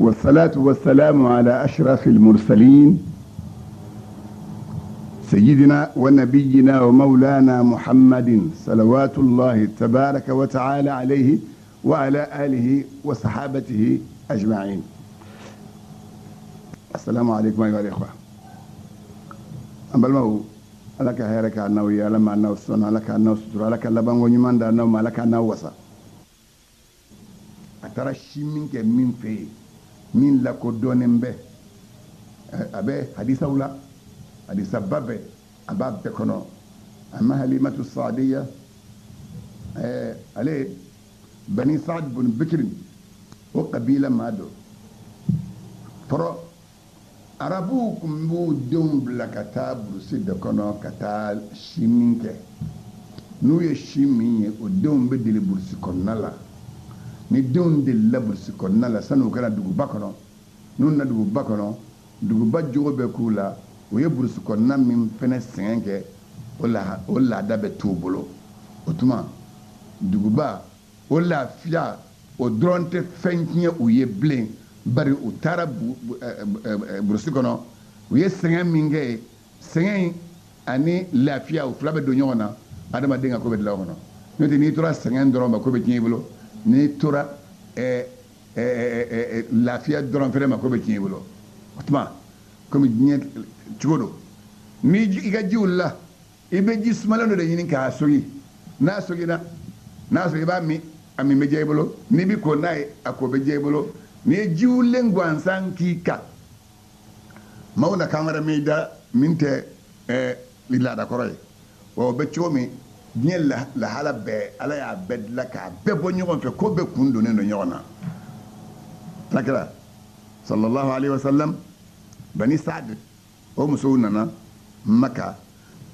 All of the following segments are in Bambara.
والصلاة والسلام على أشرف المرسلين سيدنا ونبينا ومولانا محمد صلوات الله تبارك وتعالى عليه وعلى آله وصحابته أجمعين. السلام عليكم أيها الإخوة. An balimaw, Ala ka hɛrɛ k'a n'aw ye, Ala ma n'aw sɔnna, Ala k'a n'aw sutura, Ala ka labanko ɲuman d'an n'aw ma, Ala k'a n'aw wasa. A taara si min kɛ min fɛ yen, min lakodɔnnen bɛ, a bɛ hadisaw la, hadisaba bɛ a b'a bɛɛ kɔnɔ. A ma Halimatu Sadiya, ale Bani Saad bun Bikiri, o kabila maa don. Fɔlɔ arabuw tun b'u denw bila ka taa burusi de kɔnɔ ka taa si min kɛ. N'u ye si min ye, o denw bɛ deli burusi kɔnɔna la. Ni denw delila burusi kɔnɔna la, sani u ka na duguba kɔnɔ, n'u na duguba kɔnɔ, duguba jogo bɛ k'u la. U ye burusi kɔnɔna min fɛnɛ sɛgɛn kɛ, o laada bɛ t'u bolo. O tuma duguba o lafiya o dɔrɔn tɛ fɛn tiɲɛ u ye bilen, bari u taara burusi kɔnɔ, u ye sɛgɛn min kɛ yen, sɛgɛn ani lafiya u fila bɛ don ɲɔgɔn na. Adamaden ka ko bɛ dilan o kɔnɔ. N'o tɛ, n'i tora sɛgɛn dɔrɔn ma, ko bɛ tiɲɛ i bolo. N'i tora lafiya dɔrɔn fɛnɛ ma, ko bɛ tiɲɛ i bolo. O tuma komi diɲɛ cogo don, ni i ka ji wulila, i bɛ ji sumalen dɔ de ɲini k'a sogi. N'a sogina, n'a sɔrɔ i b'a min, a min bɛ diya i bolo. N'i bɛ ko n'a ye, a ko bɛ diya i bolo. N'i ye ji wulilen gansan k'i kan, maaw na kan wɛrɛ min da min tɛ laada kɔrɔ ye. Wa o bɛ cogo min, diɲɛ lahala bɛɛ, Ala y'a bɛɛ dilan k'a bɛɛ bɔ ɲɔgɔn fɛ, ko bɛɛ kun donnen don ɲɔgɔn na. Alakira sallallahu alaihi wasallam, Bani Saad o musow nana Maka,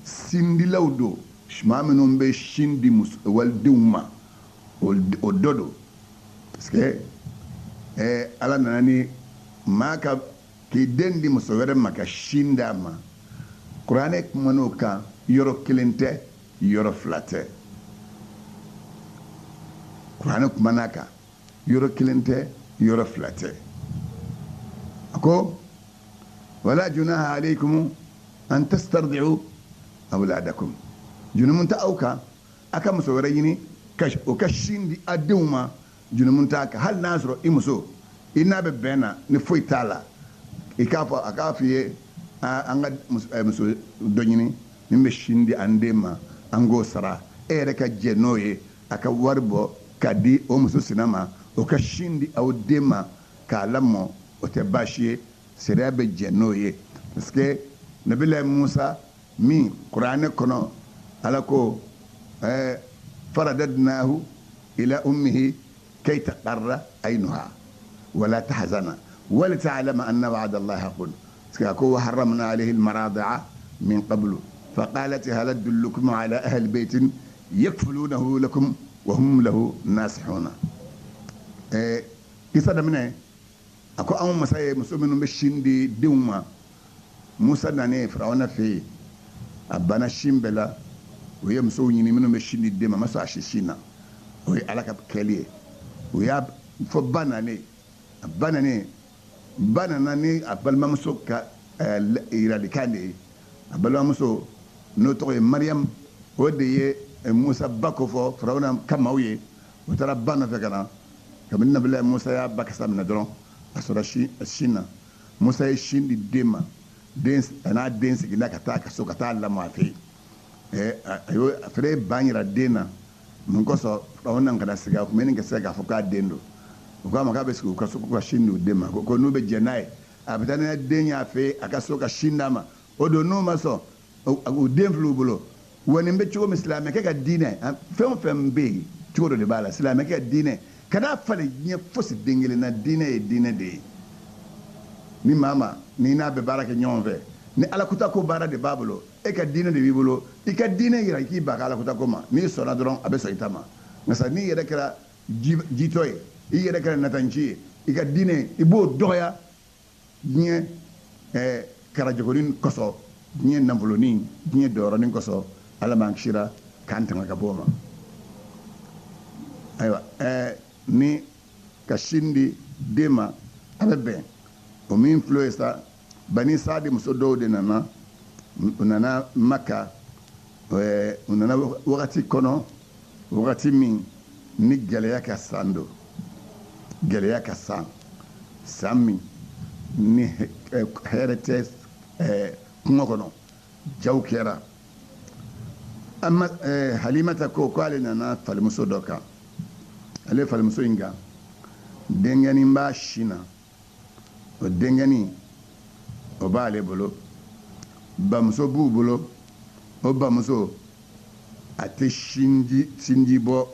sindilaw don, maa minnu bɛ sin di walidenw ma, o dɔ don. Parce que Ala nana ni maa ka k'i den di muso wɛrɛ ma ka sin d'a ma, kuranɛ kuman'o kan yɔrɔ kelen tɛ, yɔrɔ fila tɛ. Kuranɛ kuman'a kan yɔrɔ kelen tɛ, yɔrɔ fila tɛ. A ko wala junaha alaykum an tastardi'u awladakum, junumun tɛ aw kan a ka muso wɛrɛ ɲini o ka sin di a denw ma, junumun t'a kan. Hali n'a sɔrɔ i muso i n'a bɛ bɛn na, ni foyi t'a la, i k'a fɔ a k'a f'i ye an ka muso dɔ ɲini min bɛ sin di an den ma, an k'o sara. E yɛrɛ ka jɛ n'o ye, a ka wari bɔ ka di o muso sina ma, o ka sin di aw den ma k'a lamɔ, o tɛ baasi ye, sariya bɛ jɛ n'o ye. Parce que Nabilayi Musa min kuranɛ kɔnɔ, Ala ko faradadnahu ila ummihi kay taqarra aynuha wala tahzana wali ta'lama anna wa'da Allahi haqqun. Parce que a ko wa harramna alayhi almaradi'a min qablu faqalat hal adullukum ala ahli baytin yakfulunahu lakum wa hum lahu nasihuna. Kisa daminɛ, a ko anw masa ye muso minnu bɛ sin di denw ma. Musa nanen Firawuna fɛ yen, a banna sin bɛɛ la. O ye musow ɲini minnu bɛ sin di den ma, a ma sɔn a si sin na. O ye Ala ka kɛli ye. O y'a fɔ ba nanen, a ba nanen, ba nana ni a balimamuso ka yiralikan de ye. A balimamuso n'o tɔgɔ ye Mariam, o de ye Musa ba ko fɔ Firawuna ka maaw ye. O taara ba nɔfɛ ka na. Kabini Nabilayi Musa y'a ba kasa minɛ dɔrɔn, a sɔrɔ sin na. Musa ye sin di den ma, den a n'a den seginna ka taa ka so ka taa lamɔ a fɛ yen. A y'o a fana ye ban yira den na. Mun kosɔn Firawuna kana segin a kun bɛ nin kɛ se k'a fɔ k'a den don. O k'a ma k'a bɛ sigi u ka so ka sin di u den ma, ko n'u bɛ jɛn n'a ye, a bɛ taa n'a den y'a fɛ yen a ka so ka sin d'a ma. O don n'u ma sɔn, u den filɛ u bolo. Wa nin bɛ cogo min, silamɛkɛ ka diinɛ, fɛn o fɛn bɛ yen, cogo dɔ de b'a la. Silamɛkɛ ka diinɛ kana falen diɲɛ fosi den kelen na. Diinɛ ye diinɛ de ye. Ni maa ma ni n'a bɛ baara kɛ ɲɔgɔn fɛ, ni Ala kuta ko baara de b'a bolo, e ka diinɛ de b'i bolo, i ka diinɛ yira k'i ba ka Ala kuta ko ma. N'i sɔnna dɔrɔn, a bɛ sɔn i ta ma. Nka sa n'i yɛrɛ kɛra jitɔ ye, i yɛrɛ kɛra natanci ye, i ka diinɛ i b'o dɔgɔya diɲɛ karajɔgɔnin kosɔn, diɲɛ nafolonin, diɲɛ dɔyɔrɔnin kosɔn. Ala m'an kisira k'an tanga ka bɔ o ma. Ayiwa, ni ka sin di den ma, a bɛ bɛn. O min filɛ ye sa, Bani Saadi muso dɔw de nana, u nana Maka, u nana wagati kɔnɔ, wagati min ni gɛlɛya ka san don, gɛlɛya ka san, san min ni hɛrɛ tɛ kungo kɔnɔ, jaw kɛra. Ama Halimata ko k'ale nana falimuso dɔ kan, ale falimuso in kan, denkɛnin b'a sin na, o denkɛnin o b'ale bolo, bamuso b'u bolo, o bamuso a tɛ sinji bɔ.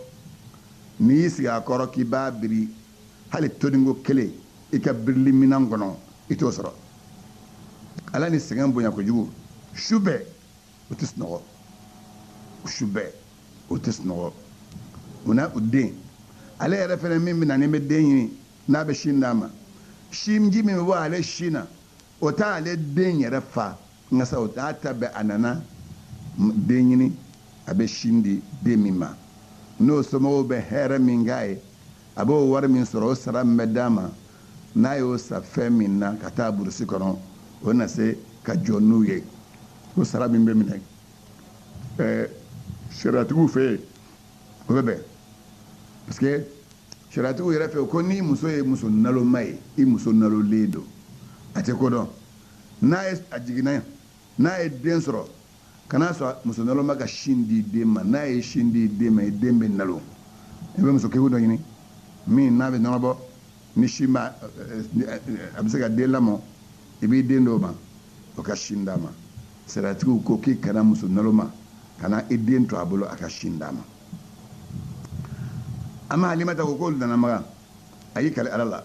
N'i y'i sigi a kɔrɔ k'i b'a biri hali toninko kelen i ka birili minɛn kɔnɔ, i t'o sɔrɔ. Ala ni sɛgɛn bonya kojugu, su bɛɛ o tɛ sunɔgɔ, su bɛɛ o tɛ sunɔgɔ. O n'a o den, ale yɛrɛ fɛnɛ min bɛ na ni bɛ den ɲini n'a bɛ sin d'a ma, sinji min bɛ bɔ ale sin na, o t'ale den yɛrɛ fa. Nka sa o t'a ta bɛɛ, a nana den ɲini, a bɛ sin di den min ma, n'o somɔgɔw bɛ hɛrɛ min k'a ye, a b'o wari min sɔrɔ, o sara min bɛ d'a ma, n'a y'o san fɛn min na ka taa burusi kɔnɔ, o na se ka jɔ n'u ye. O sara min bɛ minɛ sariyatigiw fɛ yen, o bɛ bɛn, parce que sariyatigiw yɛrɛ fɛ ko ni muso ye muso naloma ye, i muso nalolen don, a tɛ ko dɔn, n'a ye a jiginna, n'a ye den sɔrɔ, kana sɔn muso naloma ka sin di den ma. N'a ye sin di den ma, i den bɛ nalo. I bɛ muso kegu dɔ ɲini min n'a bɛ nɔnɔ bɔ, ni sin b'a, a bɛ se ka den lamɔ, i b'i den d'o ma, o ka sin d'a ma. Sariyatigiw ko k'i kana muso naloma, kana i den to a bolo a ka sin d'a ma. Ama Halimata ko k'olu nana Makan, a y'i kali Ala la,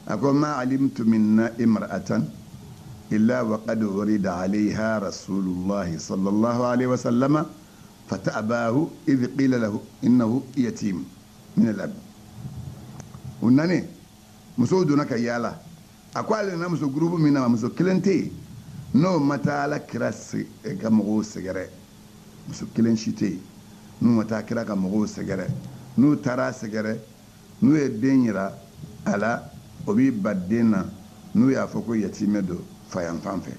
a ko ma alimtu minna imra'atan illa wa qad urida alayha rasulullahi sallallahu alayhi wa sallama fata'abahu idh qila lahu innahu yatim min al-ab. U nani musow donna ka yaala, a ko ale nana muso gurupu min na, muso kelen tɛ yen n'o ma taa Ala kira ka mɔgɔw sɛgɛrɛ, muso kelen si tɛ yen n'u ma taa kira ka mɔgɔw sɛgɛrɛ. N'u taara sɛgɛrɛ, n'u ye den yira a la, o b'i ba den na, n'u y'a fɔ ko yatimɛ don fa yan fan fɛ.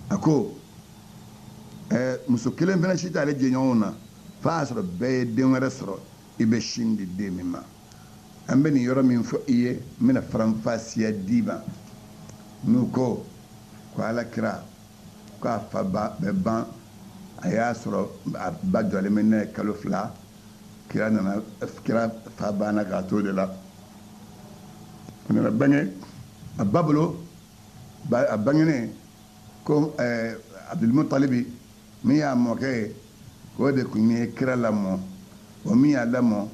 A ko muso kelen fana si t'ale jɛɲɔgɔnw na, f'a y'a sɔrɔ bɛɛ ye den wɛrɛ sɔrɔ i bɛ sin di den min ma. An bɛ nin yɔrɔ min fɔ i ye, n bɛna faranfasiya d'i ma. N'u ko ko Ala kira k'a fa ba bɛ ban, a y'a sɔrɔ a ba jɔlen bɛ n'a ye kalo 2, kira nana, kira fa banna k'a to de la. A nana bange a ba bolo, a bangenen ko Abdulmutalibi min y'a mɔkɛ ye, k'o de tun ye kira lamɔ, o min y'a lamɔ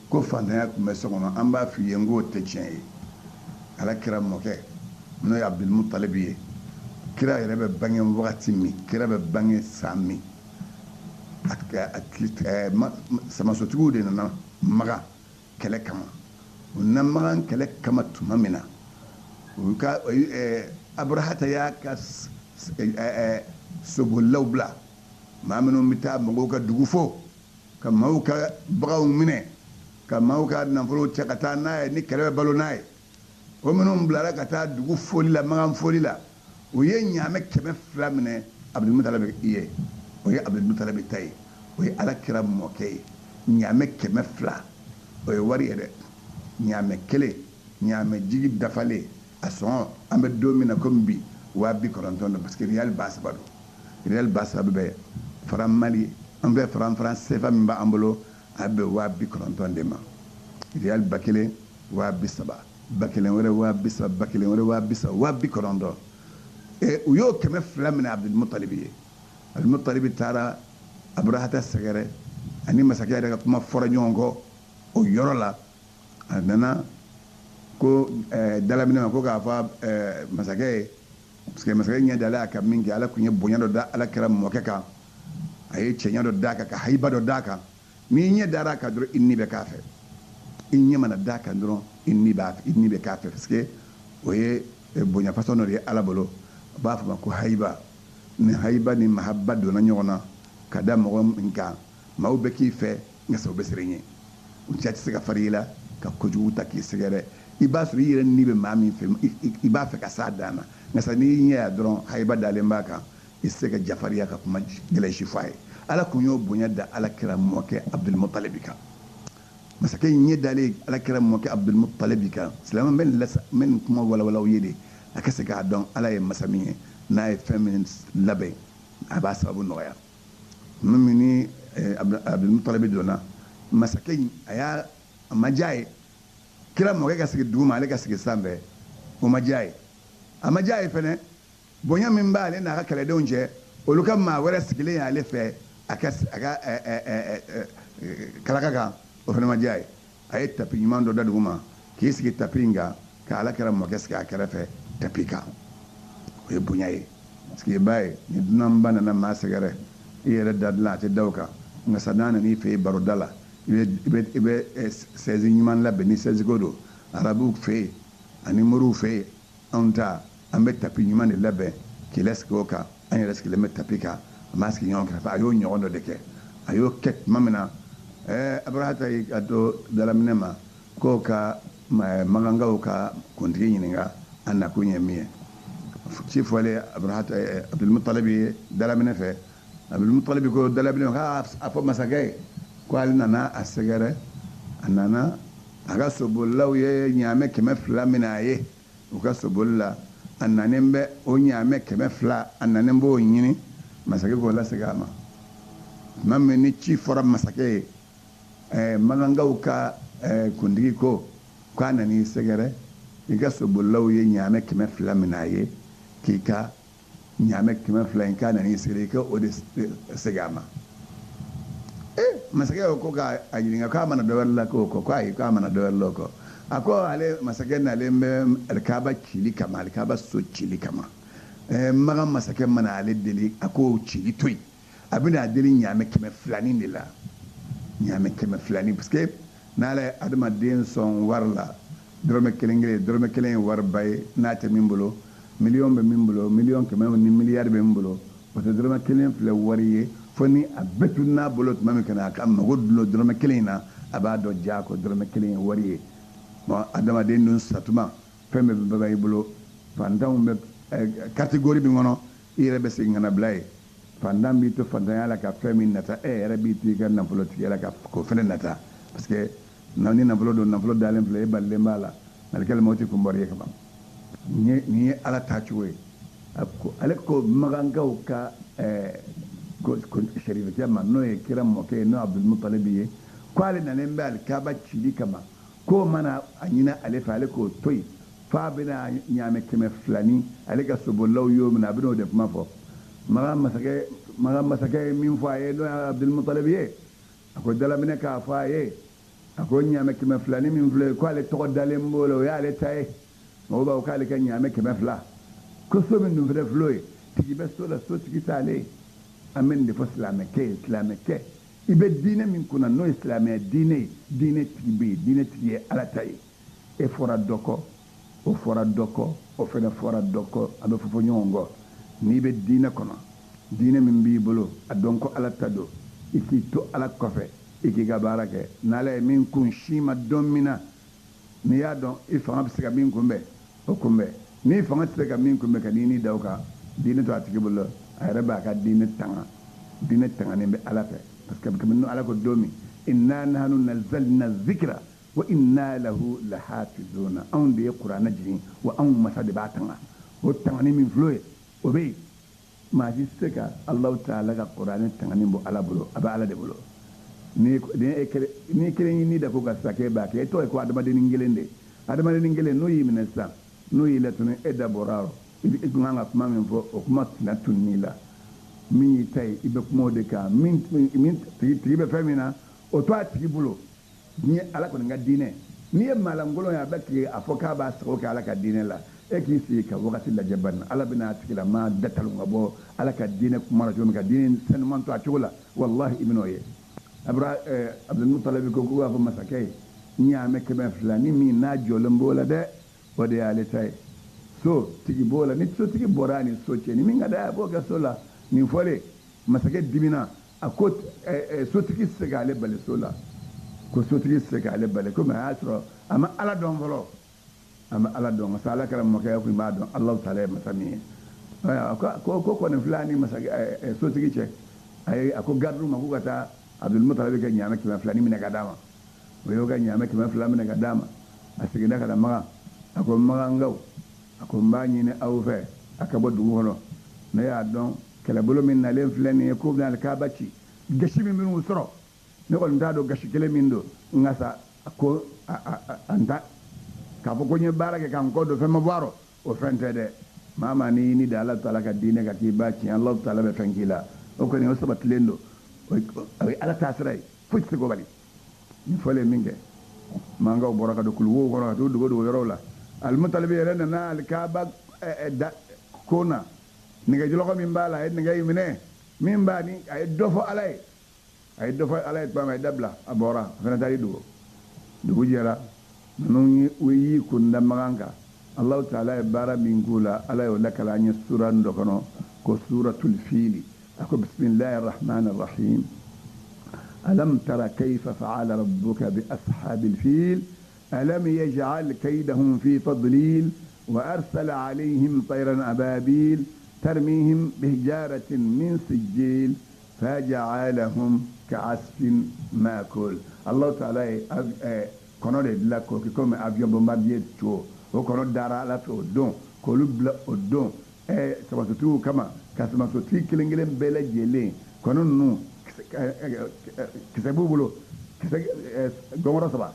ko fantanya tun bɛ so kɔnɔ. An b'a f'i ye n k'o tɛ tiɲɛ ye. Ala kira mɔkɛ n'o ye Abdulmutalibi ye, kira yɛrɛ bɛ bange wagati min, kira bɛ bange san min, samasotigiw de nana Makan kɛlɛ kama. U nana Makan kɛlɛ kama tuma min na, u ka Aburahata y'a ka sobolilaw bila, maa minnu bɛ taa mɔgɔw ka dugu fo, ka maaw ka baganw minɛ, ka maaw ka nafolo cɛ ka taa n'a ye, ni kɛlɛ bɛ balo n'a ye. O minnu bilara ka taa dugu foli la, Makan foli la, u ye ɲaamɛ 200 minɛ Abdulmutalibi ye. O ye Abdulmutalibi ta ye, o ye Ala kira mɔkɛ ye. Ɲaamɛ 200, o ye wari ye dɛ. Ɲaamɛ kelen, ɲaamɛ jigi dafalen, a sɔngɔ an bɛ don min na komi bi 90 000 don, parce que riyal 3000 don. Riyal 3000 bɛ faran Mali, an bɛ faran CFA min b'an bolo, a bɛ 90 000 de ma. Riyal 1000, 30 000, 1000 wɛrɛ 30 000, 1000 wɛrɛ 30 000, 90 000. U y'o 200 minɛ Abdulmutalibi ye. Abdulmutalibi taara Aburahata sɛgɛrɛ, ani masakɛ yɛrɛ ka kuma fɔra ɲɔgɔn kɔ o yɔrɔ la. A nana ko dalaminɛ ma ko k'a fɔ masakɛ ye, parce que masakɛ ɲɛ dalen a kan min kɛ, Ala tun ye bonya dɔ da Ala kira mɔkɛ kan, a ye cɛɲa dɔ d'a kan, ka hayiba dɔ d'a kan. N'i ɲɛ dara a kan dɔrɔn, i ni bɛ k'a fɛ. I ɲɛ mana d'a kan dɔrɔn, i ni b'a fɛ, i ni bɛ k'a fɛ, parce que o ye bonya fasɔn dɔ de ye Ala bolo. A b'a fɔ ma ko hayiba. Ni hayiba ni mahaba donna ɲɔgɔn na ka da mɔgɔ min kan, maaw bɛ k'i fɛ, nka sabu bɛ siran i ɲɛ. U cɛ tɛ se ka fari i la, ka kojugu ta k'i sɛgɛrɛ. I b'a sɔrɔ i yɛrɛ ni bɛ maa min fɛ, i b'a fɛ ka s'a dan na, nka sa n'i ɲɛ y'a dɔrɔn hayiba dalen b'a kan, i tɛ se ka jafariya ka kuma gɛlɛn si fɔ a ye. Ala kun y'o bonya da ala kira mɔkɛ Abdulmutalibi kan. Masakɛ in ɲɛ dalen ala kira mɔkɛ Abdulmutalibi kan, silamɛ bɛ nin kuma walawalaw ye de, a ka se k'a dɔn ala ye masa min ye, n'a ye fɛn min labɛn a b'a sababu nɔgɔya. Min ni Abdulmutalibi donna, masakɛ in a y'a a ma diya ye kira mɔkɛ ka sigi dugu ma, ale ka sigi sanfɛ, o ma diya ye. A ma diya ye fɛnɛ bonya min b'ale n'a ka kɛlɛdenw cɛ, olu ka maa wɛrɛ sigilen y'ale fɛ a ka kalaka kan, o fana ma diya ye. A ye tapi ɲuman dɔ da dugu ma k'i sigi tapi in kan, ka ala kira mɔkɛ sigi a kɛrɛfɛ tapi kan. O ye bonya ye, parce que i b'a ye ni dunanba nana maa sɛgɛrɛ, i yɛrɛ da dilan a tɛ da o kan, nka sa n'a nan'i fɛ yen baroda la, i bɛ sɛzi ɲuman labɛn. Ni sɛzi ko don, arabuw fɛ yen ani moriw fɛ yen, anw ta an bɛ tapi ɲuman de labɛn k'i lasigi o kan, an yɛrɛ sigilen bɛ tapi kan, an b'a sigi ɲɔgɔn kɛrɛfɛ. A y'o ɲɔgɔn dɔ de kɛ. A y'o kɛ tuma min na, Abarahata y'i ka to dalaminɛ ma k'o ka magankaw ka kuntigi ɲininka a nakun ye min ye. Ci fɔlen Abarahata Abdulmutalibi ye dalaminɛ fɛ, Abdulmutalibi ko dalaminɛ k'a fɔ masakɛ ye ko ale nana a sɛgɛrɛ, a nana a ka sobolilaw ye ɲaamɛ 200 minɛ a ye u ka soboli la, a nanen bɛ o ɲaamɛ 200, a nanen b'o ɲini. Masakɛ k'o lasegin a ma. Tuma min ni ci fɔra masakɛ ye, magankaw ka kuntigi ko k'a nan'i sɛgɛrɛ, i ka sobolilaw ye ɲaamɛ 200 minɛ a ye, k'i ka ɲaamɛ 200 in k'a nan'i sɛgɛrɛ, i ka o de segin a ma. Masakɛ ko k'a ɲininka k'a mana dɔ wɛrɛ la k'o kɔ, ko ayi k'a mana dɔ wɛrɛ la o kɔ. A ko ale masakɛ nalen bɛ alikaba cili kama, alikaba so cili kama. Magan masakɛ mana ale deli, a k'o cili to yen, a bɛna a deli ɲaamɛ 200 de la, ɲaamɛ 200, parce que n'ala ye adamaden sɔn wari la, dɔrɔmɛ kelen kelen, dɔrɔmɛ kelen ye wariba ye n'a tɛ min bolo, miliyɔn bɛ min bolo, miliyɔn 100 ni miliyari bɛ min bolo, o tɛ dɔrɔmɛ kelen filɛ wari ye, fo ni a bɛɛ tunun'a bolo tuma min ka na a ka mago dulon dɔrɔmɛ kelen in na, a b'a dɔn ja ko dɔrɔmɛ kelen ye wari ye. Bon, adamaden dun satuma fɛn bɛɛ bɛ i bolo, fantanw bɛ catégorie min kɔnɔ, i yɛrɛ bɛ segin ka na bila yen. Fantan b'i to fantanya la ka fɛn min nata, e yɛrɛ b'i to i ka nafolotigiya la ka k'o fɛnɛ nata, parce que ni nafolo don, nafolo dalen filɛ, e balilen b'a la, malikɛli mɔgɔ tɛ kun bɔra i ye ka ban. Nin ye ala taacogo ye. Ale ko magankaw ka sarifikɛ ma, n'o ye kira mɔkɛ ye, n'o ye Abdulmutalibi ye, ko ale nalen bɛ alikaba cili kama, k'o mana a ɲini ale fɛ, ale k'o to yen f'a bɛna ɲaamɛ 200 ale ka sobolilaw y'o minɛ, a bɛna o de kuma fɔ. Magan masakɛ ye min fɔ a ye, n'o ye Abdulmutalibi ye, a ko dalaminɛ k'a fɔ a ye, a ko ɲaamɛ 200 min filɛ, k'ale tɔgɔ dalen b'o la, o y'ale ta ye. Mɔgɔw b'a fɔ k'ale ka ɲaamɛ 200, ko so min dun fɛnɛ filɛ o ye, tigi bɛ so la, sotigi t'ale ye. An bɛ nin de fɔ silamɛkɛ ye, silamɛkɛ i bɛ diinɛ min kunna n'o ye silamɛya diinɛ ye, diinɛ tigi bɛ yen, diinɛ tigi ye ala ta ye. E fɔra dɔ kɔ, o fɔra dɔ kɔ, o fɛnɛ fɔra dɔ kɔ, a bɛ fɔ fɔ ɲɔgɔn kɔ. N'i bɛ diinɛ kɔnɔ, diinɛ min b'i bolo, a dɔn ko ala ta don, i k'i to ala kɔfɛ, i k'i ka baara kɛ. N'ala ye min kun si ma don min na, n'i y'a dɔn i fanga bɛ se ka min kunbɛn, o kunbɛn. N'i fanga tɛ se ka min kunbɛn, ka n'i da o kan, diinɛ to a tigi bolo, a yɛrɛ b'a ka diinɛ tanga. Diinɛ tanganen bɛ ala fɛ, parce que kabini ala ko don min, inna nahnu nazzalna zikra wa inna lahu lahafizuna, anw de ye kuranɛ jigin wa anw masa de b'a tanga. O tangani min filɛ ye, o bɛ yen. Maa si tɛ se ka Alahu taala ka kuranɛ tangani bɔ ala bolo, a bɛ ala de bolo. Ni kelen y'i da ko ka sa k'e b'a kɛ, e tɔgɔ ye ko adamadennin kelen de. Adamadennin kelen n'o y'i minɛ sisan, n'o y'i latunu, e da bɔra a rɔ, i tun kan ka kuma min fɔ, o kuma tɛna tunun i la. Min y'i ta ye, i bɛ kuma o de kan. Min tigi bɛ fɛn min na, o to a tigi bolo. N'i ye ala kɔni ka diinɛ, n'i ye maalankolon ye, a bɛ k'i a fɔ k'a b'a sago kɛ ala ka diinɛ la, e k'i sigi ka wagati lajɛ bani, ala bɛna a tigilama datalon ka bɔ ala ka diinɛ kuma la cogo min, ka diinɛ sanuman to a cogo la, walahi i bɛn'o ye. Abdulmutalibi ko k'u b'a fɔ masakɛ ye, ɲaamɛ 200 ni min n'a jɔlen b'o la dɛ, o de y'ale ta ye. So tigi b'o la, ni sotigi bɔra a ni so cɛ, ni min ka d'a ye a b'o kɛ so la. Nin fɔlen, masakɛ dimina, a ko sotigi tɛ se k'ale bali so la. Ko sotigi tɛ se k'ale bali komi a y'a sɔrɔ a ma Ala dɔn fɔlɔ, a ma Ala dɔn, nka Ala kɛra mɔkɛ ye, kun b'a dɔn Alahu taala ye masa min ye. Ko ko kɔni filɛ ani masakɛ sotigi cɛ. Ayi, a ko garidiw ma k'u ka taa Abdul Muttalib ka ɲaamɛ 200 ni minɛ ka d'a ma. O y'o ka ɲaamɛ 200 minɛ ka d'a ma. A seginna ka na Makan. A ko Makankaw, a ko n b'a ɲini aw fɛ, a ka bɔ dugu kɔnɔ. Ne y'a dɔn kɛlɛbolo min nalen filɛ nin ye, k'u bɛna Alikaba ci, gasi min bɛn'u sɔrɔ, ne kɔni t'a dɔn gasi kelen min don. Nka sa, ko an ta k'a fɔ ko n ye baara kɛ ka n kɔ don, fɛn ma bɔ a rɔ, o fɛn tɛ dɛ. Maa maa n'i ni da Ala taala ka diinɛ kan k'i b'a tiɲɛ, Ala taala bɛ fɛn k'i la. O kɔni, o sabatilen don, o ye Ala taasira ye, foyi tɛ se k'o bali. Nin fɔlen min kɛ, mankaw bɔra ka don kuluwow kɔnɔ ka t'u dogo dogo yɔrɔw la. Alimutalibi yɛrɛ nana Alikaba da kon na, nɛgɛjɔlɔkɔ min b'a la, a ye nɛgɛ in minɛ min b'a ni, a ye dɔ fɔ Ala ye, a ye dɔ fɔ Ala ye tuma min, a ye dabila, a bɔra, a fana taara i dogo. Dugu jɛra, ninnu y'i kun da Makan kan. Alahu taala ye baara min k'u la, Ala y'o lakala an ye sura dɔ kɔnɔ ko Suratul Fili. A ko: bisimilahi rahmani rahim, alam tara kayfa fa'ala rabbuka bi ashabil fil, alam yaj'al kaydahum fi tadlil, wa arsala alayhim tayran ababil tarmihim bihijaratin min sijil faja'alahum ka'asfin ma'kul. Allah taala ye kɔnɔ de dilan k'o kɛ komi avion bombardier cogo. O kɔnɔ dara Ala fɛ o don k'olu bila o don samasotigiw kama, ka samasotigi kelen kelen bɛɛ lajɛlen, kɔnɔ ninnu kisɛ b'u bolo, kisɛ gɔngɔrɔ saba,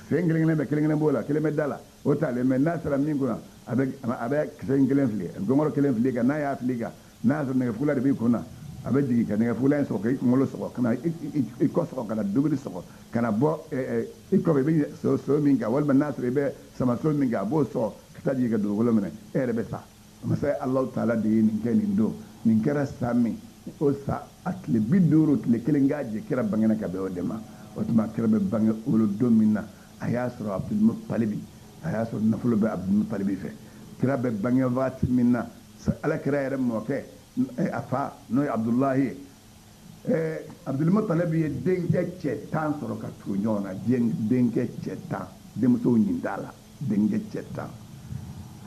sen kelen kelen bɛ, kelen kelen b'o la, kelen bɛ da la, o talen bɛ. N'a sera min kunna, a bɛ kisɛ in kelen fili, gɔngɔrɔ kelen fili kan. N'a y'a fili kan, n'a y'a sɔrɔ nɛgɛfugula de b'i kun na, a bɛ jigin ka nɛgɛfugula in sɔgɔ, ka i kunkolo sɔgɔ, ka na i kɔ sɔgɔ, ka na dumuni sɔgɔ, ka na bɔ i kɔfɛ. I bɛ so min kan, walima n'a sɔrɔ i bɛ samaso min kan, a b'o sɔgɔ ka taa jigin ka dugukolo minɛ, e yɛrɛ bɛ sa. Masa Alahu taala de ye nin kɛ nin don. Nin kɛra san min, o sa a tile 50 tile kelen k'a jɛ, kira bangena ka bɛn o de ma. O tuma kira bɛ bange wolo don min na, a y'a sɔrɔ Abdulmutalibi, a y'a sɔrɔ nafolo bɛ Abdulmutalibi fɛ. Kira bɛ bange waati min na, Ala kira yɛrɛ mɔkɛ, a fa n'o ye Abudulayi ye, Abdulmutalibi ye denkɛ cɛ 10 sɔrɔ ka tugu ɲɔgɔn na. Denkɛ cɛ 10, denmusow ɲin t'a la, denkɛ cɛ 10.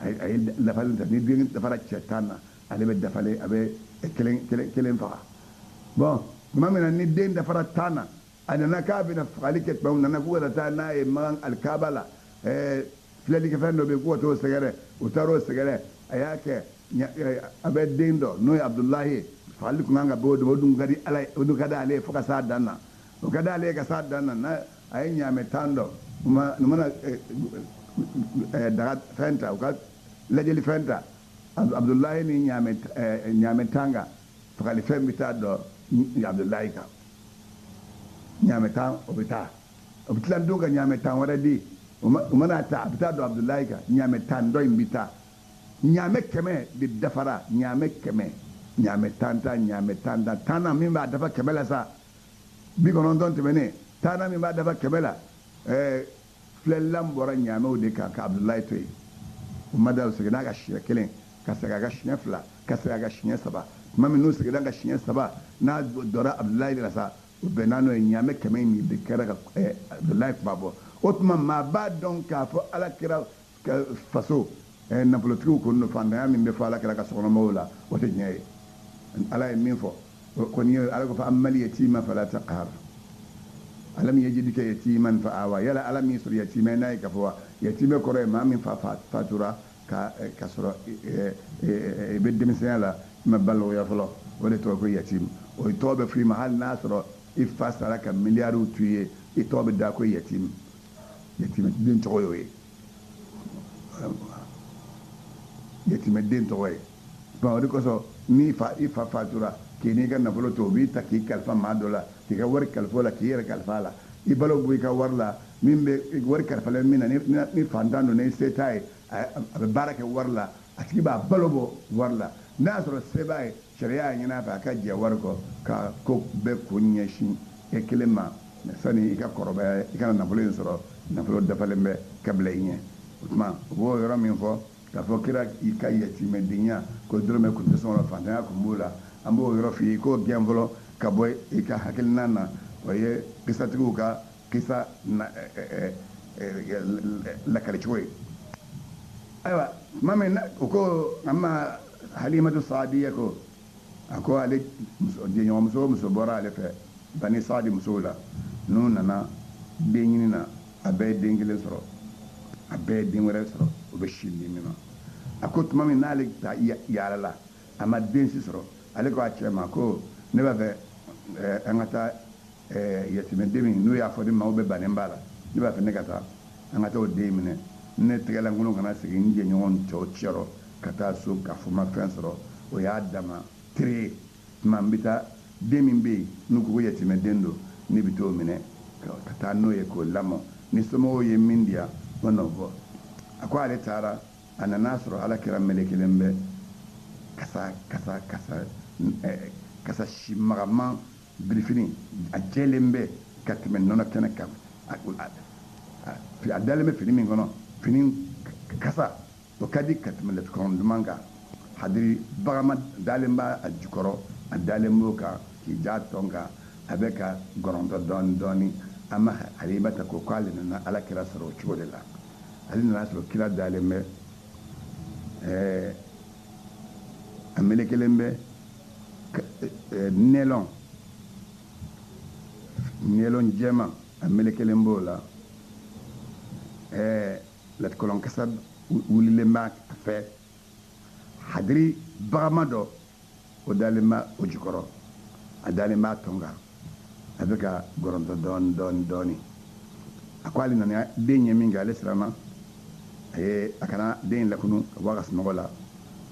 A ye dafalen ta. Ni den dafara cɛ 10 na, ale bɛ dafalen, a bɛ kelen kelen kelen faga. Bon, tuma min na ni den dafara 10 na, a nana k'a bɛna fagali kɛ tuma min, nana k'u ka taa n'a ye Makan Alikaba la, filɛlikɛfɛn dɔ bɛ yen k'u ka t'o sɛgɛrɛ. U taara o sɛgɛrɛ. A y'a kɛ a bɛ den dɔ n'o ye Abudulayi ye, fagali tun kan ka bɔ o don. O dun ka di Ala ye, o dun ka di ale ye fo ka s'a dan na. O ka di ale ye ka s'a dan na. N'a a ye ɲaamɛ 10 dɔ, u mana daga fɛn ta, u ka lajɛli fɛn ta, Abudulayi ni ɲaamɛ 10 kan, fagali fɛn bɛ taa dɔ Abudulayi kan, ɲaamɛ 10 o bɛ taa, o bɛ tila don ka ɲaamɛ 10 wɛrɛ di. O mana ta, a bɛ taa don Abudulayi kan, ɲaamɛ 10 dɔ in bɛ taa. Ɲaamɛ 100 de dafara, ɲaamɛ 100, ɲaamɛ 10 ta, ɲaamɛ 10 ta, tannan min b'a dafa 100 la sa, 90 tɛmɛnen, tannan min b'a dafa 100 la, filɛlilan bɔra ɲaamɛw de kan ka Abudulayi to yen. O ma da, o seginna a ka siɲɛ kelen, ka segin a ka siɲɛ fila, ka segin a ka siɲɛ saba. Tuma min n'u seginna ka siɲɛ saba, n'a dɔra Abudulayi de la sa, o bɛnna n'o ye. Ɲaamɛ 100 in de kɛra ka Abudulayi kuma bɔ. O tuma maa b'a dɔn k'a fɔ Ala kira faso nafolotigiw kun don. Fantanya min bɛ fɔ Ala kira ka sokɔnɔmɔgɔw la, o tɛ tiɲɛ ye. Ala ye min fɔ kɔni ye, Ala ko: fa ammal yatima fala taqhar, alam yajidka yatiman fa awa. Yala Ala min sɔrɔ yatimɛ n'a ye k'a fɔ wa, yatimɛ kɔrɔ ye maa min fa fatura ka sɔrɔ i bɛ denmisɛnya la, i ma balikuya fɔlɔ, o de tɔgɔ ko yatim. O tɔgɔ bɛ f'i ma hali n'a sɔrɔ i fa sara ka miliyariw t'u ye, i tɔgɔ bɛ da ko yatim. Yatimɛ den tɔgɔ y'o ye, yatimɛ den tɔgɔ ye. Bon, o de kosɔn n'i fa, i fa fatura k'i n'i ka nafolo to, o b'i ta k'i kalifa maa dɔ la, k'i ka wari kalifa o la, k'i yɛrɛ kalifa a la. I balo bɔ i ka wari la, min bɛ wari kalifalen min na, ni fantan don, ni se t'a ye, a bɛ baara kɛ wari la, a tigi b'a balo bɔ wari la. N'a y'a sɔrɔ se b'a ye, sariya y'a ɲini a fɛ a ka jɛ wari kɔ, ka ko bɛɛ kun ɲɛsin e kelen ma sani i ka kɔrɔbaya, i kana nafolo in sɔrɔ, nafolo dafalen bɛ ka bila i ɲɛ. O tuma u b'o yɔrɔ min fɔ k'a fɔ kira i ka yatimɛdenya ko dɔrɔmɛ kun tɛ sɔn, fantanya kun b'o la, an b'o yɔrɔ f'i ye k'o gɛn fɔlɔ ka bɔ i ka hakilina na. O ye kisatigiw ka kisa lakali cogo ye. Ayiwa, tuma min o ko an ma Halimatu Saadiya ko, a ko ale jɛɲɔgɔnmuso o muso bɔra ale fɛ Bani Saadi musow la, n'u nana den ɲini na, a bɛɛ ye den kelen sɔrɔ, a bɛɛ ye den wɛrɛ sɔrɔ, o bɛ sin di min ma. A ko tuma min n'ale yaala la, a ma den si sɔrɔ, ale ko a cɛ ma ko ne b'a fɛ an ka taa yatimɛden min n'u y'a fɔ ni maaw bɛ bannen b'a la, ne b'a fɛ ne ka taa, an ka taa o den minɛ, ne tɛgɛlankolon kana segin n jɛɲɔgɔn cɛw cɛrɔ ka taa so k'a fɔ n ma fɛn sɔrɔ, o y'a dama tere ye. Tuma n bɛ taa den min bɛ yen n'u ko ko yatimɛden don, ne bɛ t'o minɛ ka taa n'o ye k'o lamɔ, ni somɔgɔw ye min di yan, o n'o bɔ. A ko ale taara, a nana sɔrɔ ala kira melekelen bɛ kasa kasa kasa kasa si magaman birifini, a jɛlen bɛ ka tɛmɛ nɔnɔ kɛnɛ kan. A dalen bɛ fini min kɔnɔ, fini kasa o ka di ka tɛmɛ latikɔrɔn duman kan. Hadiri bagama dalen b'a a jukɔrɔ, a dalen b'o kan k'i ja tɔn kan, a bɛ ka gɔrɔntɔ dɔɔni dɔɔni. An ma Halimata ko k'ale nana ala kira sɔrɔ o cogo de la. Ale nana sɔrɔ kira dalen bɛ, a melekelen bɛ nɛlɔn nɛlɔn jɛman, a melekelen b'o la, latikɔlɔn kasa wulilen b'a fɛ, hadiri bagama dɔ o dalen b'a o jukɔrɔ, a dalen b'a tɔn kan, a bɛ ka gɔrɔntɔ dɔɔni dɔɔni dɔɔni. A ko ale nana den ye min kɛ, ale siranna a ye a kana den lakunu ka bɔ a ka sunɔgɔ la.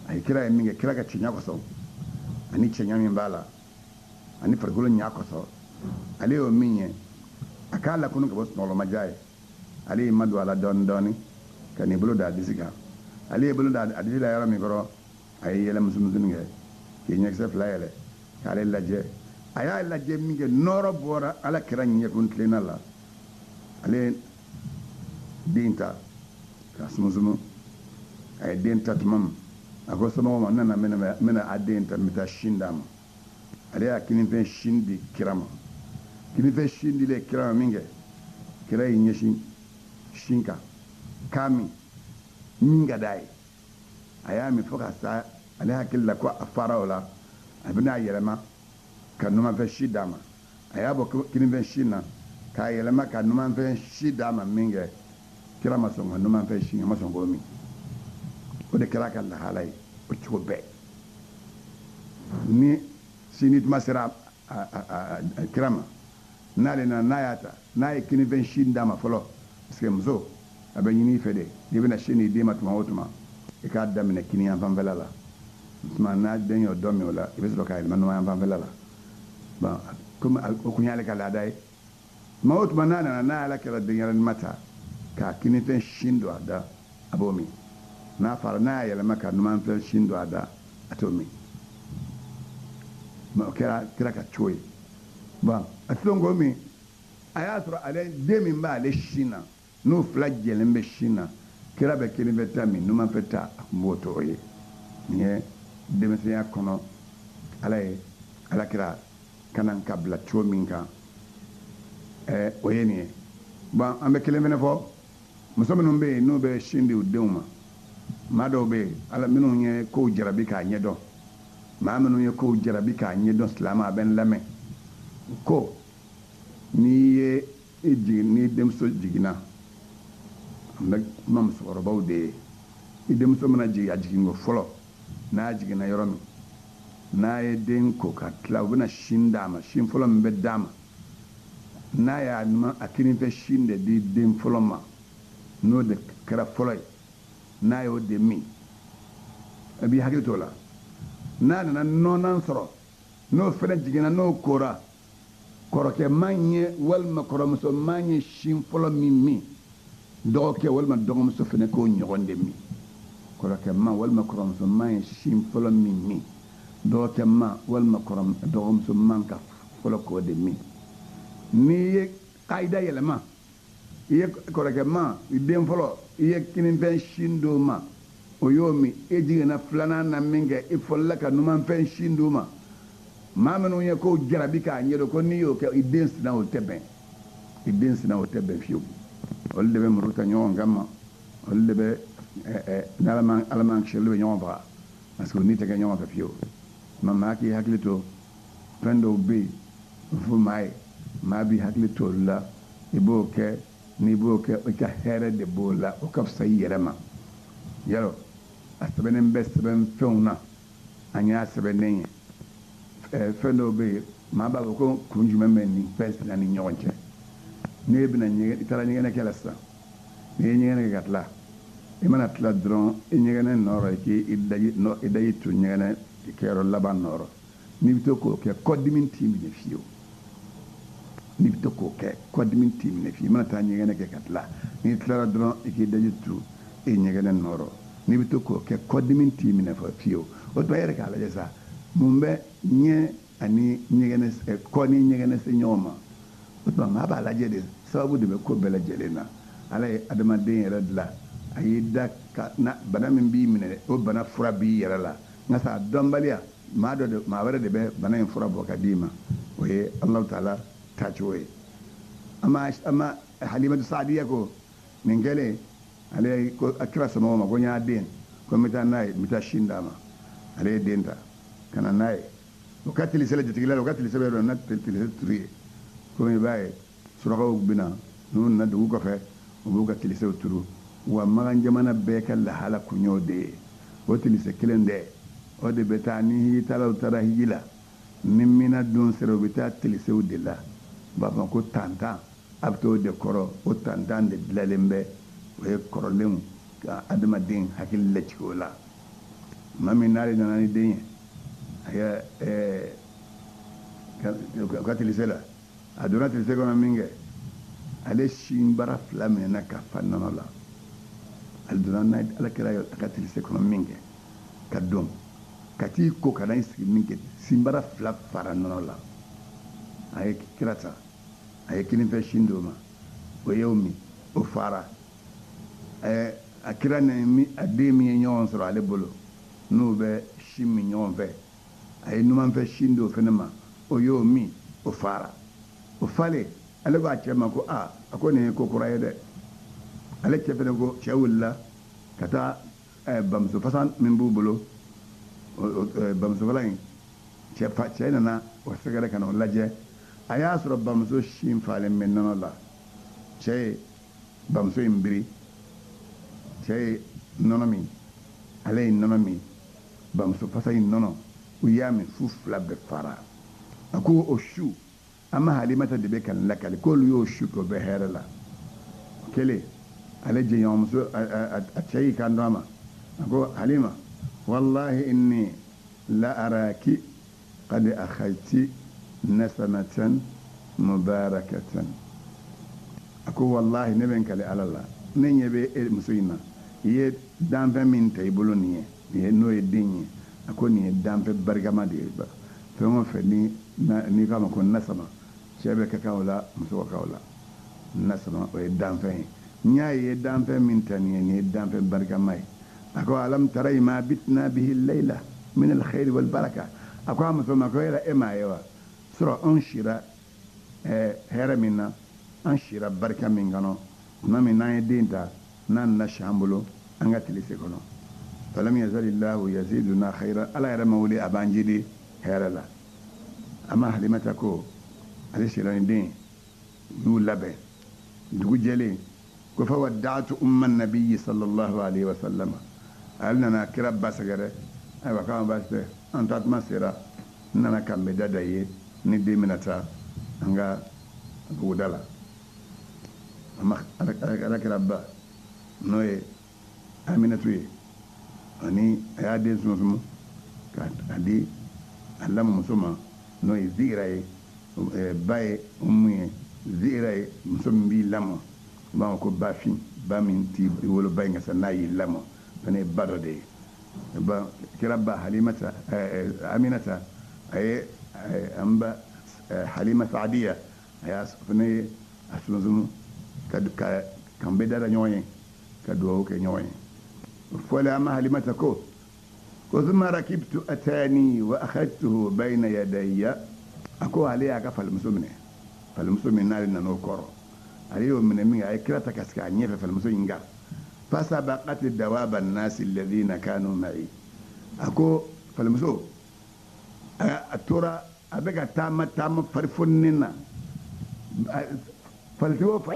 A ye kira ye min kɛ, kira ka cɛɲa kosɔn ani cɛɲa min b'a la ani farikolo ɲa kosɔn, ale y'o min ye, a k'a lakunu ka bɔ sunɔgɔlɔmaja ye. Ale y'i madon a la dɔɔni dɔɔni ka n'i bolo da a disi kan. Ale ye bolo da a disi la yɔrɔ min kɔrɔ, a ye yɛlɛ musomusonin kɛ k'i ɲɛkisɛ fila yɛlɛ k'ale lajɛ. A y'a lajɛ min kɛ, nɔɔrɔ bɔra ala kira ɲɛkun tilenna la. Ale ye den ta k'a sumusumu. A ye den ta tuma min, a ko somɔgɔw ma: n nana, n bɛna a den ta, n bɛ taa sin d'a ma. Ale y'a kinifɛn sin di kira ma. Kinifɛn sin dilen kira ma min kɛ, kira y'i ɲɛsin sin kan k'a min, min ka d'a ye. A y'a min fo ka sa. Ale hakili la ko a fara o la, a bɛna a yɛlɛma ka numanfɛn si d'a ma. A y'a bɔ kinifɛn sin na k'a yɛlɛma ka numanfɛn si d'a ma min kɛ, kira ma sɔn ka numanfɛn si, a ma sɔn k'o min. O de kɛra a ka lahala ye o cogo bɛɛ. Ni sini tuma sera a kira ma, n'ale nana, n'a y'a ta, n'a ye kinifɛn sin d'a ma fɔlɔ, parce que muso a bɛ ɲini i fɛ de, n'i bɛna sin di den ma tuma o tuma, i k'a daminɛ kini yan fanfɛla la. Tuma n'a den y'o dɔ min o la, i bɛ sɔrɔ k'a yɛlɛma numan yan fanfɛla la. Bon, komi o kun y'ale ka laada ye, tuma o tuma n'a nana, n'a ala kɛra denyɛrɛnin ma ta k'a kinifɛn sin don a da, a b'o min. N'a fara, n'a y'a yɛlɛma ka numanfɛn sin don a da, a t'o min. O kɛra kira ka cogo ye. Bon, a tɛ k'o min. A y'a sɔrɔ ale den min b'ale sin na, n'o fila jɛlen bɛ sin na, kira bɛ kelen ta min, numanfɛ ta, a tun b'o tɔgɔ ye. Nin ye denmisɛnya kɔnɔ ala ye ala kira ka na ka bila cogo min kan, o ye nin ye. Bon, an bɛ kelen fana fɔ. Muso minnu bɛ yen n'u bɛ sin di u denw ma, maa dɔw bɛ yen, ala minnu ye kow jarabi k'a ɲɛdɔn, maa minnu ye kow jarabi k'a ɲɛdɔn, silamɛ a bɛ n lamɛn, ko n'i ye i jigin, n'i denmuso jiginna, an bɛ kuma musokɔrɔbaw de ye, i denmuso mana jigin, a jiginko fɔlɔ, n'a jiginna yɔrɔ min, n'a ye den ko ka tila, u bɛna sin d'a ma. Sin fɔlɔ min bɛ d'a ma, n'a y'a a kininfɛ sin de di den fɔlɔ ma, n'o de kɛra fɔlɔ ye, n'a y'o de min, a b'i hakili t'o la. N'a nana nɔnan sɔrɔ, n'o fana jiginna, n'o kora, kɔrɔkɛ man ye walima kɔrɔmuso man ye sin fɔlɔ min min, dɔgɔkɛ walima dɔgɔmuso fana k'o ɲɔgɔn de min. Kɔrɔkɛ man walima kɔrɔmuso man ye sin fɔlɔ min min, dɔgɔkɛ man walima dɔgɔmuso man ka fɔlɔ k'o de min. N'i ye kayida yɛlɛma, i ye kɔrɔkɛ ma i den fɔlɔ, i ye kininfɛn sin d'o ma, o y'o min, e jiginna filanan na min kɛ, i fɔlɔla ka numanfɛn sin d'o ma. Maa minnu ye kow jarabi k'a ɲɛdɔn ko n'i y'o kɛ i den sina, o tɛ bɛn. I den sina o tɛ bɛn fiyewu. Olu de bɛ muru ta ɲɔgɔn kama, olu de bɛ n'Ala m'an kisi, olu bɛ ɲɔgɔn faga parce que u ni tɛ kɛ ɲɔgɔn fɛ fiyewu. Maa maa k'i hakili to fɛn dɔw bɛ yen fo maa ye, maa b'i hakili to olu la, i b'o kɛ, n'i b'o kɛ i ka hɛrɛ de b'o la, o ka fisa i yɛrɛ ma. Yarɔ a sɛbɛnnen bɛ sɛbɛn fɛnw na, an y'a sɛbɛnnen ye. Fɛn dɔw bɛ yen maa b'a fɔ ko kun jumɛn bɛ nin fɛn sina ni ɲɔgɔn cɛ. N'e bɛna ɲɛgɛn, i taara ɲɛgɛnɛ kɛ la sisan, n'i ye ɲɛgɛnɛ kɛ ka tila, i mana tila dɔrɔn i ɲɛgɛnɛ nɔrɔ, i k'i daji nɔ, i daji tu ɲɛgɛnɛ kɛyɔrɔ laban nɔrɔ. N'i bɛ to k'o kɛ, kɔdimi t'i minɛ fiyewu. N'i bɛ to k'o kɛ, kɔdimi t'i minɛ fiyewu. I mana taa ɲɛgɛnɛ kɛ ka tila, n'i tilara dɔrɔn i k'i daji tu i ɲɛgɛnɛ nɔrɔ. N'i bɛ to k'o kɛ, kɔdimi t'i minɛ fiyewu. O tuma e yɛrɛ k'a lajɛ sa, mun bɛ ɲɛ ani ɲɛgɛnɛ, kɔ ni ɲɛgɛnɛ se ɲɔgɔn ma? O tuma maa b'a lajɛ de, sababu de bɛ ko bɛɛ lajɛlen na. Ala ye adamaden yɛrɛ dilan, a y'i da ka na bana min b'i minɛ, o bana fura b'i yɛrɛ la. Nka sa dɔnbaliya, maa dɔ de, maa wɛrɛ de bɛ bana in fura bɔ ka d'i ma. O ye Alahu taala taacogo ye. Ama Halimatu Saadiya ko nin kɛlen, ale ko a kira somɔgɔw ma ko n y'a den, ko n bɛ taa n'a ye, n bɛ taa sin d'a ma. Ale ye den ta ka na n'a ye. O ka tilise la jatigila la, o ka tilise bɛ yɔrɔ na tilise turu ye. Komi i b'a ye surakaw bɛ na, n'u nana dugu kɔfɛ, u b'u ka tilisew turu. Wa Makan jamana bɛɛ ka lahala kun y'o de ye. O tilise kelen dɛ, o de bɛ taa ni hijitalaw taara hiji la, ni mina don sera, u bɛ taa tilisew de la. U b'a fɔ ko tantan, a bɛ t'o de kɔrɔ. O tantan de dilanlen bɛ, o ye kɔrɔlenw ka adamaden hakili lajigin o la. Maa min n'ale nana ni den ye, a ye ka tilise la, a donna tilise kɔnɔ min kɛ, ale sinbara fila minɛna ka fa nɔnɔ la. Ale donna n'a Ala kɛra a ka tilise kɔnɔ min kɛ, ka don ka t'i ko ka na i sigi min kɛ, sinbara fila fara nɔnɔ la. A ye kira ta, a ye kininfɛ sin d'o ma, o y'o min, o fara. A kira ni a den min ye ɲɔgɔn sɔrɔ ale bolo, n'u bɛ sin min ɲɔgɔn fɛ, a ye numanfɛ sin d'o fɛnɛ ma, o y'o min, o fara. O falen, ale ko a cɛ ma ko aa, a ko nin ye ko kura ye dɛ. Ale cɛ fɛnɛ ko, cɛ wulila ka taa bamuso fasa min b'u bolo, bamuso fasa in, cɛ nana o sɛgɛrɛ ka na o lajɛ. A y'a sɔrɔ bamuso sin falen bɛ nɔnɔ la. Cɛ ye bamuso in biri, cɛ ye nɔnɔ min, ale ye nɔnɔ min, bamuso fasa in nɔnɔ, u y'a min fu fila bɛɛ fara. A ko o su, an ma Halimata de bɛ ka n lakali k'olu y'o su k'o bɛ hɛrɛ la. O kɛlen, ale jɛɲɔgɔnmuso, a cɛ y'i kanto a ma, a ko Halima, wallahi inni la araki qad akhadti nasamatan mubarakatan. A ko wallahi ne bɛ n kali Ala la, ne ɲɛ bɛ e muso in na, i ye danfɛn min ta i bolo nin ye, nin ye n'o ye den ye. A ko nin ye danfɛn barikama de ye. Fɛn o fɛn n'i k'a ma ko nasama, cɛ bɛ ka kan o la, muso ka kan o la. Nasama o ye danfɛn ye. N y'a ye danfɛn min ta nin ye, nin ye danfɛn barikama ye. A ko alam tara ma bitna bihi layla min alkhairi wal baraka. A ko a muso ma ko yala e m'a ye wa, sɔrɔ an sira hɛrɛ min na, an sira barika min kɔnɔ, tuma min n'an ye den ta, n'an nana si an bolo an ka tilise kɔnɔ. Falam yazalillahu yaziduna khayran, Ala yɛrɛ ma wuli a b'an jidi hɛrɛ la. Ama Halimata ko ale sira ni den ye, u y'u labɛn. Dugu jɛlen ko fa wadda'tu umma nabiyyi sallallahu alayhi wa sallam. Ale nana kira ba sɛgɛrɛ. Ayiwa, k'an baasi tɛ, an taa tuma sera, n nana k'an bɛ da da ye ni den bɛna taa an ka buguda la. Ama Ala kira ba n'o ye Aminatu ye, ani a y'a den sumusumu k'a di a lamɔmuso ma, n'o ye Zira ye, ba ye Umu ye. Zira ye muso min b'i lamɔ, u b'a fɔ ko bafin, ba min t'i wolo ba in ka sa n'a y'i lamɔ, fana ye ba dɔ de ye. Ba kira ba Halimata, Aminata, a ye an ba Halima Saadiya, a y'a fana ye a sumusumu ka k'an bɛɛ dara ɲɔgɔn ye, ka dugawu kɛ ɲɔgɔn ye. Fɔlen an ma Halimata ko ko thumma rakibtu atani wa akhadtuhu bayna yadayya. A ko ale y'a ka falimuso minɛ, falimuso min n'ale nana o kɔrɔ, Ale y'o minɛ min kɛ, a ye kira ta ka sigi a ɲɛfɛ falimuso in kan. Fasabaqati dawaba nasi alladhina kanu ma'i. A ko falimuso a tora a bɛ ka taama taama farifoninen na, falitigiw fa